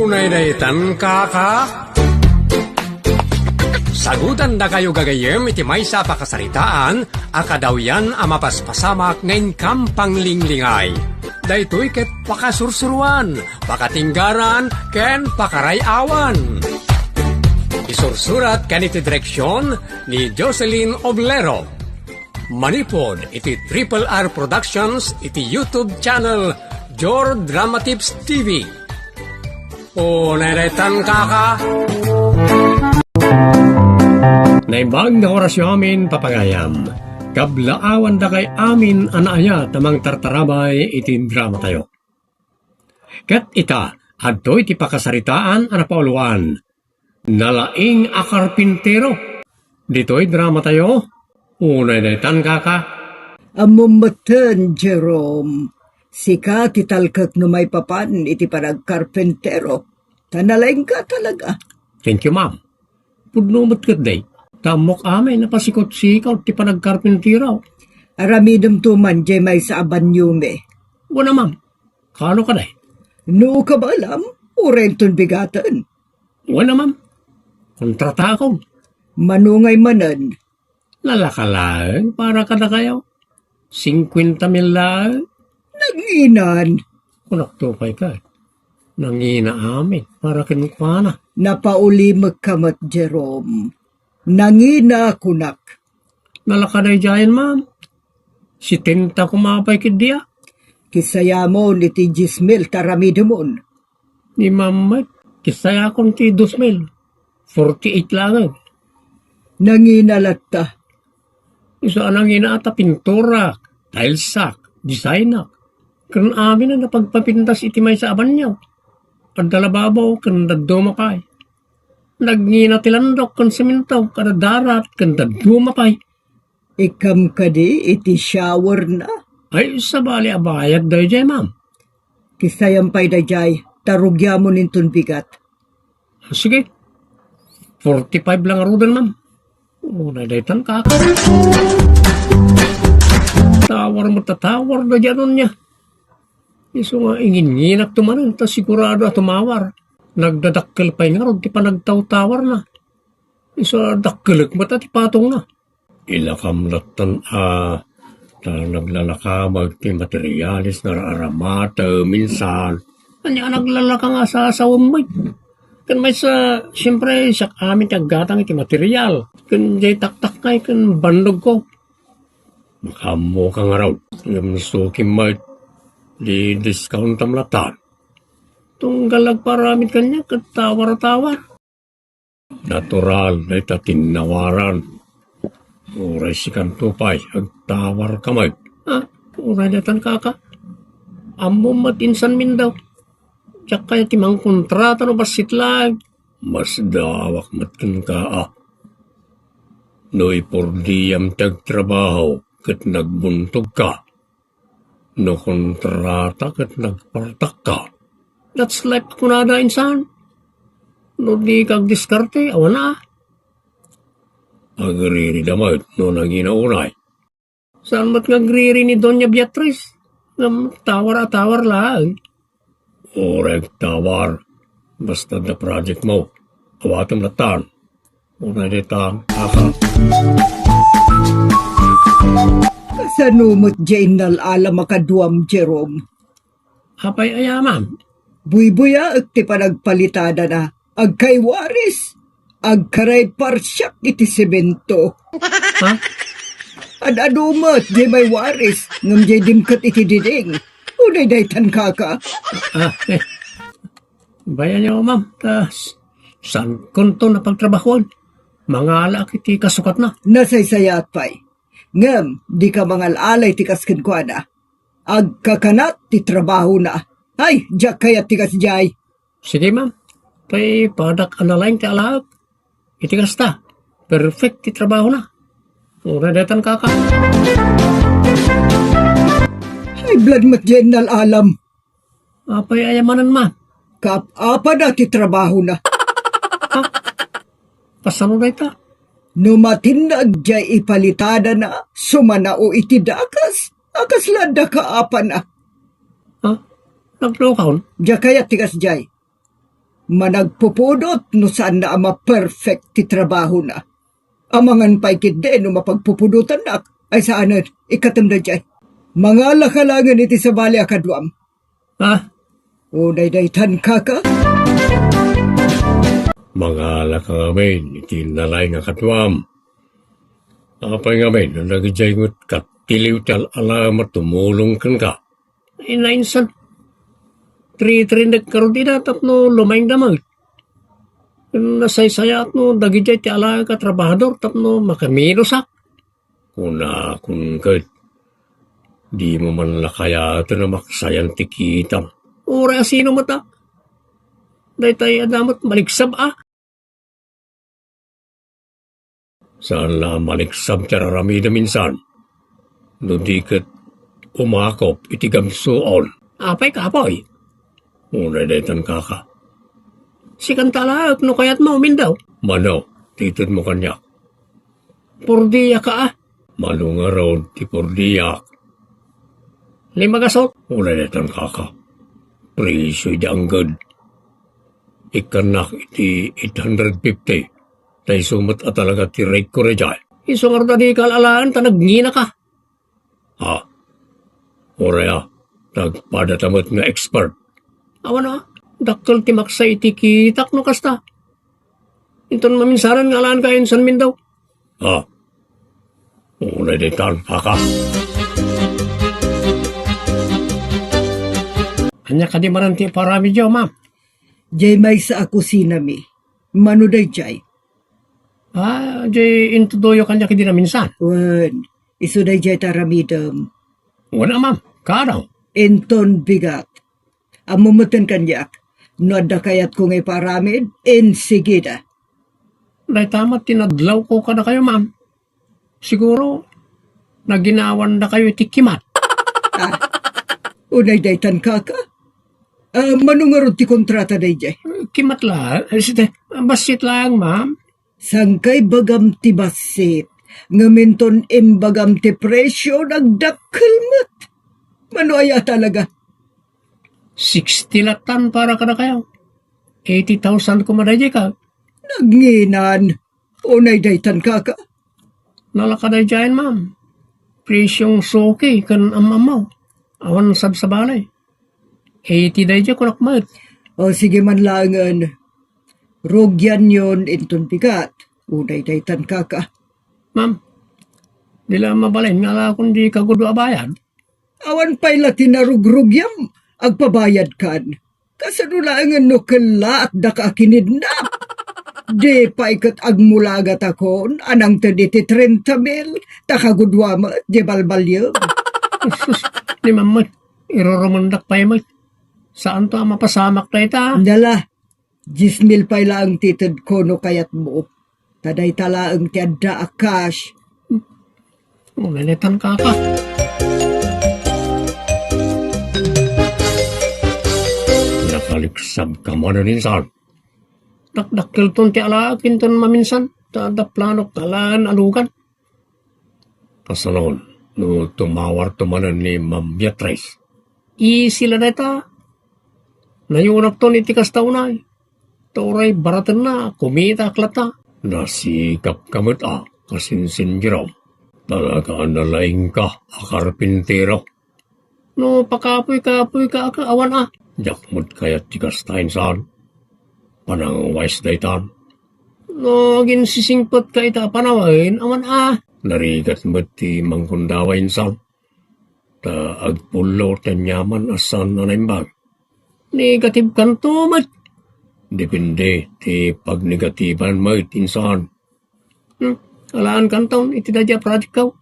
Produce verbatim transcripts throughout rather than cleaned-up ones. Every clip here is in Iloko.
Unay daytan, kaka? Sagutan dakayo gagayyem iti maysa a pakasaritaan a kadawyan a mapaspasamak nga inkam panglinglingay. Daytoy ket pakasursuruan, pakatinggaran, ken pakaray-awan. Isursurat ken iti direksyon ni Jocelyn Oblero. Manipud iti Triple R Productions iti YouTube channel Jor Drama Tips T V. Unay daytan, kaka? Naimbag nga orasyo amin, papagayam. Kablaawandakay amin a naayat a mangtartaramay iti dramatayo. Ket ita, adtoy ti pakasaritaan a napauluan. Nalaing a karpintero. Ditoy dramatayo, unay daytan, kaka? Ammom metten, Jerome. Sika ti talkek no maipapan iti panagkarpintero. Ta nalaingka talaga. Thank you, ma'am. Pudno met ketdi. Ta ammok amin a pasikut-sikut ti panagkarpintero. Aramidemto man jay maysa a banyomi. Wen a, ma'am. Kaano kadi? No kabaelam, uray inton bigaten. Wen a, ma'am. Kontratakon. Mano ngay manen? Lalaka laeng para kadakayo. Singkuenta mil laeng. Nanginan. Kunakto pay ket. Nangina amin para kenkuana. Napaulimekka met, Jerome. Nangina kunak. Nalaka daydiayen, ma'am. Setenta koma pay ketdi a. Kisayamon iti dies mil ta aramidemon. Ni ma'am met, kisayakon ti dos mil. Forty-eight laeng. Nangina latta. Isu a nangina ta pinturak, tilesak, designak, ken amin a napagpapintas iti maysa a banio. Adda lababo ken dadduma pay. Nangina ti landok ken semento, kada darat ken dadduma pay. Ikkam kadi iti shower na? Ay, sabali a bayad daydiay, ma'am. Kisayam pay daydiay, ta rugiamon inton bigat. Sige. Forty-five lang ngaruden, ma'am. Unay daytan, kaka. Tawar met a tawar daydiay a nunia. Isu nga inginnginakto manen ta sigurado a tumawar. Nagdadakkel pay ngarud ti panagtawtawarna. Isu a dakkelek met a ti patongna. Ilakam lattan a, ta naglalaka met ti materialis nga ar-aramate minsan. Ania a naglalaka nga sasawem met? Ken maysa, siempre, siak amin ti aggatang iti material. Ken jay taktaknay ken bannogko. Makaammoka ngarud. Ngem sukim met, di discountam lattan. Tunggal agparamid kaniak ket tawar a tawar. Natural dayta tinnawaran. Uray sikanto pay, agtawarka met. Ah, uray daytan, kaka. Ammom met insan mindaw. Diak kayat ti mangkontrata no bassit laeng. Masdaawak met kenka, a. No ipordiam ti agtrabaho ket nagbuntogka, no kontrata ket nagpartakka. That's life, kunada insan. No dika agdiskarte, awan a. Agririda met no nangina unay. Saan met nga agriri ni Doña Beatriz? Ngem tawar a tawar laeng. Uray tawar. Basta adda project mo. Awatem lattan. Unay daytan, kaka. Kasano met jay innal-alam a kaduam, Jerome? Apay aya, ma'am? Buybuyaek ti panagpalitadana. Agkaywaris. Agkarayparsiak iti semento. Ha? Ad-adu met jay maywaris, ngem jay dimket iti diding. Unay daytan, kaka. Ah, eh. Bayan niyo, ma'am. Ta, s-, saan kunto napagtrabahoan? Mangalaak iti kasukatna. Nasaysayaat pay. Ngem, dika mangal-alay ti kas kenkuana. Agkakanat ti trabahona. Ay, diak kayat ti kasdiay. Sige, ma'am. Tay, padak a nalaing ti alaek. Iti kasta, perfect ti trabahona. Uray daytan, kaka. Ay, blood met jay innal-alam. Apay aya manen, ma'am? Kaap-apada ti trabahona. Ha? Kasano dayta? No matinnag jay ipalitadana, sumanao iti dakas, a kasla adda kaapana. Ha? Naglokaon? Diak kayat ti kasdiay. Managpupudot no saanna a ma-perfect ti trabahona. Amangan pay ketdi no mapagpupudotannak. Ay saanen, ikkatem daydiay. Mangalaka laengen iti sabali a kaduam. Ha? O daydaytan, kaka? Mangalaka ngamin iti nalaing a kaduam. Apay ngamin, no dagidiay met katiliw ti al-alaem a tumulong kenka? Ay, nainsan. Tritrinnek ngarud ida tapno lumaingda met. Nasaysayaat no dagidiay ti alaek a trabahador tapno makaminusak. Kunakon ket, dimo man la kayaten a maksayan ti kitam. Uray a sino met a? Daytay adda met maligsab a. Saan la a maligsab ti ar-aramidem insan. No di ket umakop iti gamsuon. Apay, kapoy? Unay daytan, kaka. Sikan ta alaek no kayatmo umindaw. Mano, ti itedmo kaniak? Pordiak a. Mano ngarud ti pordiak? Lima gasut. Unay daytan, kaka. Presio idi angged. Ikkannak iti eight hundred fifty. Ta isu met a talaga ti rate-ko daydiay. Isu ngarud a dika al-alaen ta nagngina ka. Ha? Uray a, nagpadata met nga expert. Awan a, dakkel ti maksa iti kitak no kasta. Inton maminsanan nga alaen ka insan mindaw. Ha? Unay daytan, kaka. Ania kadi manen ti iparamidyo, ma'am? Jay maysa a kusinami. Mano dayjay? Ah, jay intudoyo kaniak idi naminsan. Wen, isu dayjay ti aramidem. Wen a, ma'am. Kano? Inton bigat. Ammom metten kaniak, no adda kayatko nga iparamid, insigida. Dayta met ti nadlawko kadakayo, ma'am. Siguro, naginawandakayo iti kimat. Ah, unay daytan, kaka? Ah, mano ngarud ti kontrata dayjay? Kimat la, eh, site, bassit laeng, ma'am. Sangkay bagam ti bassit, ngem inton imbagam ti presio, nagdakkel met. Mano aya talaga? Sixty latan para kadakayo. Eighty thousand koma dayjay ka. Nagnginan. Unay daytan, kaka? Nalaka daydiayen, ma'am. Presyong suki ken am-ammo. Awan sabsabali. Eighty daydiay kunak met. O, sige man laengen. Rugianyon inton bigat. Unay daytan, kaka. Ma'am, di la mabalin nga alakon di kagudo a bayad? Awan pay la ti narugrugiam, agpabayadkan. Kasano laengen no kellaat daka a kinidnap? Di pay ket agmulagat akon a nangted iti trenta mil, ta kagudua met di balbaliw. Sus, ni mammet, irurumendak pay met. Saanto a mapasamak dayta? Nala, dies mil pay laeng ti tedko no kayatmo. Ta dayta laeng ti adda a cash. Umenetan, kaka. Nakaliksab ka manen insan. Dakdakkelton ti alaak inton maminsan, ta adda planok alaen a lugan. Kasanon, no tumawarto manen ni Ma'am Beatrice? Easy la dayta. Nayunakton iti kasta unay. Ta uray baratenna, kumitaak latta. Nasikapka met a, kasinsindirom. Talaga a nalaingka a karpintero. No pakapuy-kapuy ka, aka awan a. Diak met kayat ti kasta insan. Panangwais daytan. No aginsisingpet ka ita a panawen, awan a. Narigat met ti mangkundawa insan. Ta agpullo ti aniaman a saan a naimbag. Negative kanto met. Depende ti pagnegatiban met insan. Hmm, alaan kanton iti daydiay a project ko.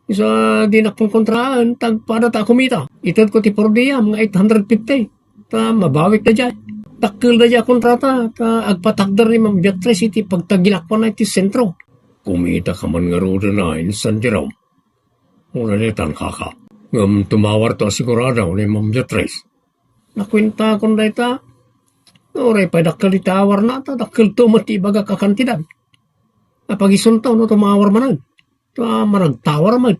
Isu a dinak konkontraan, ta agpada ta kumita. Itedko ti per diem nga eight hundred fifty. Ta mabawik daydiay. Dakkel daydiay a kontrata, ta agpatakder ni Ma'am Beatrice iti pagtaginakuana iti sentro. Kumita ka man ngaruden a insan, Jerome. Una daytan, kaka. Ngem tumawarto a sigurado ni Ma'am Beatrice. Nakuentakon dayta. Uray pay dakkel ti tawarna, ta dakkelto met ti ibagak a kantidad. Apagisunto no tumawar manen. Ta managtawar met.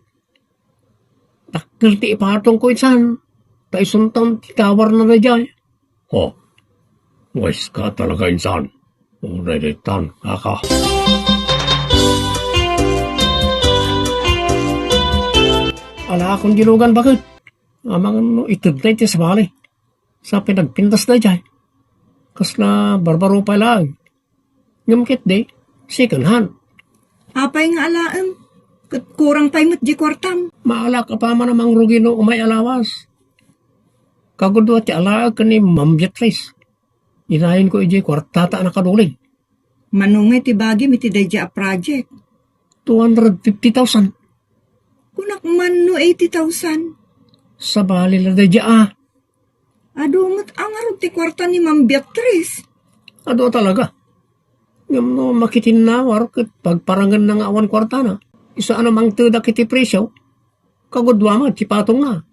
Dakkel ti ipatongko insan. Ta isunton ti tawarna daydiay. Oh. Wais ka talaga, insan. Unay daytan, kaka. Ala, akon dilugan, baket. Amangan no itedna iti sabali. Sa pinagpintas daydiay. Kasla barbaro pay laeng. Ngem ket di, second hand. Apay nga alaem? Ket kurang pay met di kuartam. Maalak apaman a mangrugi no umay a lawas. Kagudua ti alaek ken ni Ma'am Beatrice. Inayenko idiay kuartata a nakaduling. Mano ngay ti bagim iti daydiay a project? Two hundred fifty thousand. Kunak man no eighty thousand. Sabali la daydiay a. Adu met a ngarud ti kuarta ni Ma'am Beatrice. Adu a talaga. Ngem no makitinnawar ket pagparangenna nga awan kuartana, isu a no mangtedak iti presio, kagudua met ti patongna.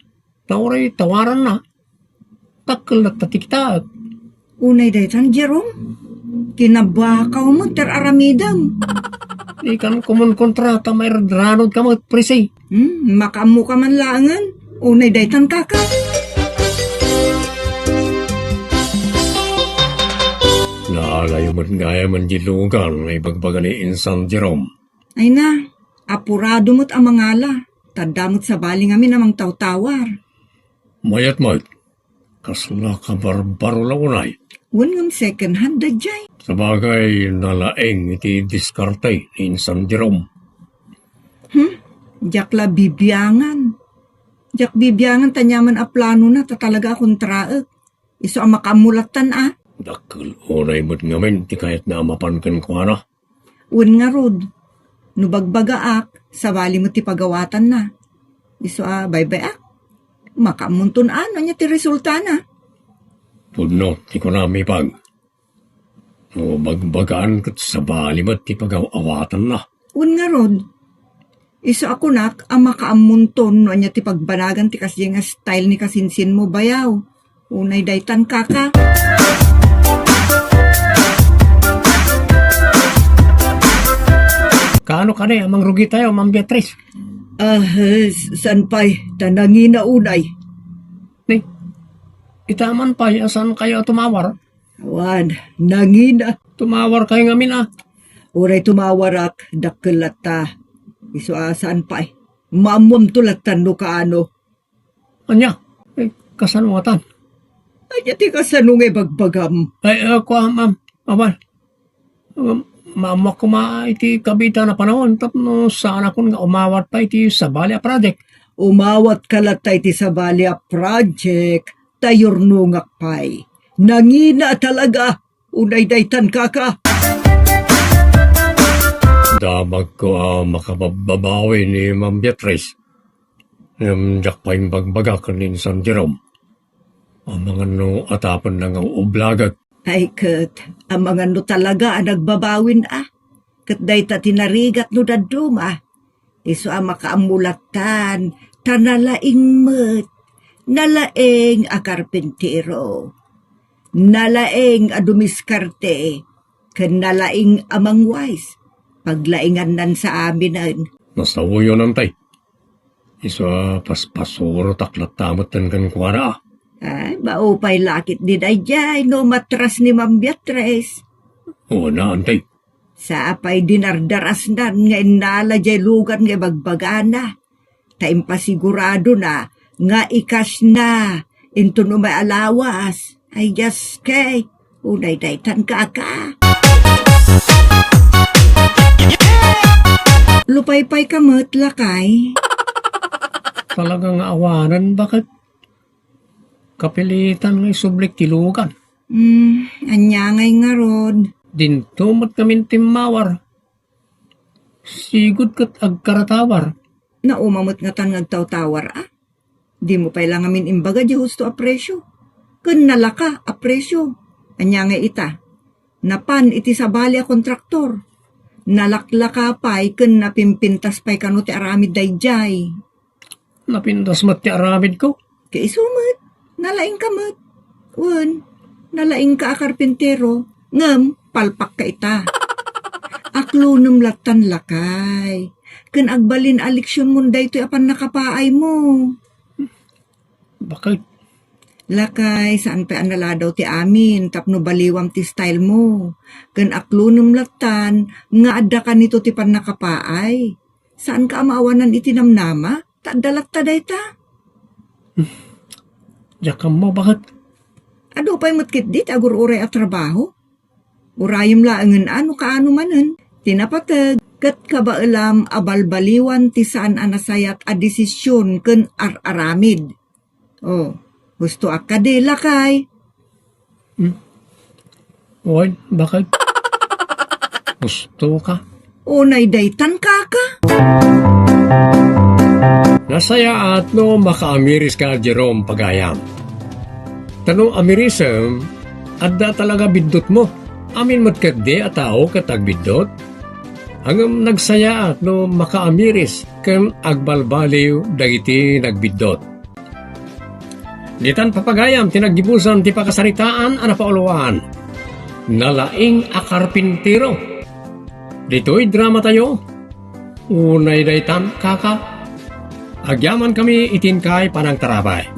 Ta uray tawaranna. Dakkel latta ti kitaek. Unay daytan, Jerome? Kinabakaw met ti ar-aramidem. Dikan kumonkontra ta mairadranod ka met, Presi. Hmm, makaammo ka man laengen. Unay daytan, kaka. Naalayo met gayam diay lugan nga ibagbaga ni Insan Jerome. Ay na, apurado met a mangala. Ta adda met sabali ngamin a mangtawtawar. Mayat met. Kasla kabarbaro la unay. Wen ngem second hand daydiay. Sabagay, nalaing iti diskarte ni Insan Jerome. Hmm? Diak la bibiangan. Diak bibiangan ta ania man a planona ta talaga a kontraek. Isu a makaammo lattan a. Dakkel unay met ngamin ti kayatna a mapan kenkuana. Wen ngarud, no bagbagaak, sabali met ti pagawatanna. Isu a baybay-ak, makaammonton a no ania ti resultana. Pudno ti kunami, Pag. No bagbagaan ket sabali met ti pagaw-awatanna. Wen ngarud, isu a kunak a makaammonton no ania ti pagbanagan ti kasdiay nga style ni kasinsinmo, bayaw. Unay daytan, kaka. Kaano kadi a mangrugitayo, Ma'am Beatrice? Ah, eh, s-, saan pay? Ta nangina unay. Ni, ita man pay a saankayo a tumawar? Awan, nangina. Tumawar kay ngamin, a. Uray tumawarak, dakkel latta. Isu a saan pay. Maammoamto lattan no kaano. Ania? Eh, kasano ngatan? Ania ti kasano nga ibagbagam? Ay, eh, kua, ma'am. Awan. Um, maammoak koma iti kabiitan a panawen tapno saanakon nga umawat pay iti sabali a project. Umawat ka latta iti sabali a project, ta yurnongak pay. Nangina talaga. Unay daytan, kaka. Damagko a makababbabawi ni Ma'am Beatrice. Ngem diak pay imbagbaga ken ni Insan Jerome. Amangan no atapenna nga ublagek. Ay ket, amangan no talaga a nagbabawin a. Ket dayta ti narigat no dadduma. Isu a makaammo lattan, ta nalaing met. Nalaing a karpintero. Nalaing a dumiskarte. Ken nalaing a mangwais. Paglaingannan sa aminen. Nasaoyo, Nantay. Isu a paspasurotak latta metten kenkuana a. Ay, maupay la ketdi daydiay no umatras ni Ma'am Beatrice. Una, Nantay. Sa pay dinardarasnan nga innala diay lugan nga ibagbagana. Ta impasiguradona nga i-cash na inton umay a lawas. Ay, Dios kay, unay daytan, kaka. Lupaypay ka met, lakay. Talaga nga awanen, baket? Kapilitan nga isublik ti lugan. Hmm, ania ngay ngarud? Dinto met ngamin timmawar. Sigud ket agkaratawar. Nauma met ngatan nga agtawtawar, a? Dimo pay la ngamin imbaga diay husto a presio. Ken nalaka a presio. Ania ngay ita? Napan iti sabali a kontraktor. Nalaklaka pay ken napimpintas pay kano ti aramid daydiay. Napintas met ti aramidko. Ket isu met, nalaingka met. Wen, nalaingka a karpintero, ngem palpakka ita. Aklonem lattan, lakay. Ken agbalin a leksionmon daytoy a pannakapaaymo. Baket? Lakay, saan pay a naladaw ti amin tapno baliwam ti style mo. Ken aklonem lattan nga adda kanito ti pannakapaay. Saanka a maawanan iti namnama? Ta adda latta dayta. Diak ammo, baket? Adu pay met ketdi ti agur-uray a trabaho. Urayem laengen a no kaano manen. Ti napateg, ket kabaelam a balbaliwan ti saan a nasayat a desisyon ken ar-aramid. Oh, husto a kadi, lakay. Hmm? Wen, baket? Husto ka? Unay daytan, kaka. Nasayaat no makaamiris ka, Jerome, pagayam. Ta no amirisem, adda talaga biddutmo. Amin met ketdi a tao ket agbiddut. Ngem nagsayaat no makaamiris ken agbalbaliw dagiti nagbiddut. Ditan, papagayam, ti naggibusan ti pakasaritaan a napauluan, Nalaing a Karpintero. Ditoy dramatayo, unay daytan, kaka. Agyamankami iti inkay panangtarabay.